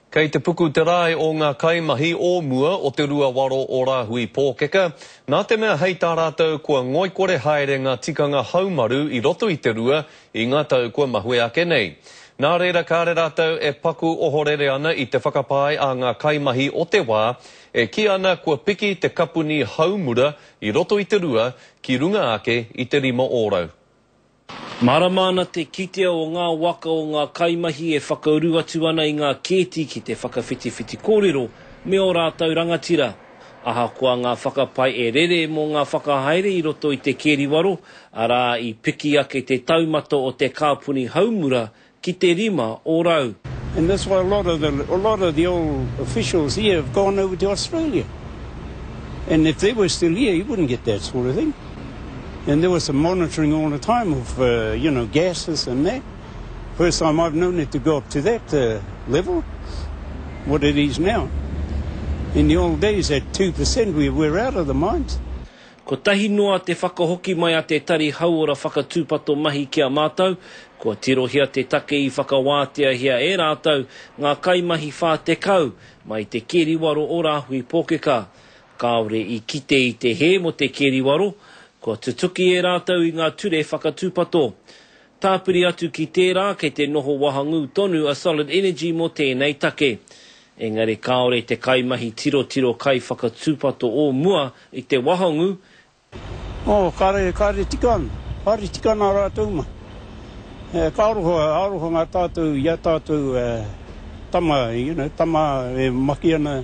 Kei te puku te rae o ngā kaimahi o mua o te Ruawaro o Rāhui Pōkeka, nā te mea hei tā rātou kua ngoikore haere ngā tikanga haumaru i roto i te rua i ngā tau kua mahue ake nei. Nā reira kāre rātou e paku ohorere ana i te whakapae a ngā kaimahi o te wā e kī ana kua piki te kapuni haumura i roto i te rua ki runga ake i te 5%. Mārama ana te kitea o ngā waka o ngā kaimahi e whakauru atu ana i ngā kēti ki te whakawhitiwhiti kōrero me ō rātou rangatira. Ahakoa ngā whakapae e rere mō ngā whakahaere i roto i te kēriwaro, arā, i piki ake te taumata o te kāpuni haumura ki te 5%. And that's why a lot of the a lot of the old officials here have gone over to Australia. And if they were still here, you wouldn't get that sort of thing. And there was some monitoring all the time of, uh, you know, gases and that. First time I've known it to go up to that uh, level, what it is now. In the old days, at 2%, we were out of the mines. Kotahi noa te whakahoki mai a te Tari Hauora Whakatūpato Mahi ki a mātou, kua tirohia te take i whakawāteahia e rātou ngā kaimahi 40 mai te keriwaro o Rāhui Pōkeka. Kāore i kite i te hē mō te keriwaro, kua tutuki e rātou i ngā ture whakatūpato. Tāpiri atu ki tērā, kei te noho wahangū tonu a Solid Energy mō tēnei take. Engari kāore te kaimahi tirotiro kaiwhakatūpato o mua i te wahangū, Oh, kāre, kāre tika ana. Kāre tika ana rātou mahi. E, ka aroha, aroha ngā tātou i a tātou e, tama, you know, tama e maki ana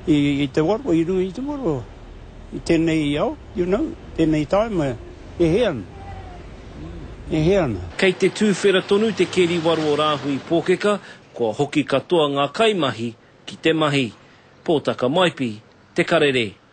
i, i te waro, i runga i te waro. I tēnei ao, you know, tēnei time, e hē ana. E hē ana. Kei te tūwhera tonu te keri waro o Rāhui Pōkeka, kua hoki katoa ngā kaimahi ki te mahi. Pōtaka Maipi, Te Karere.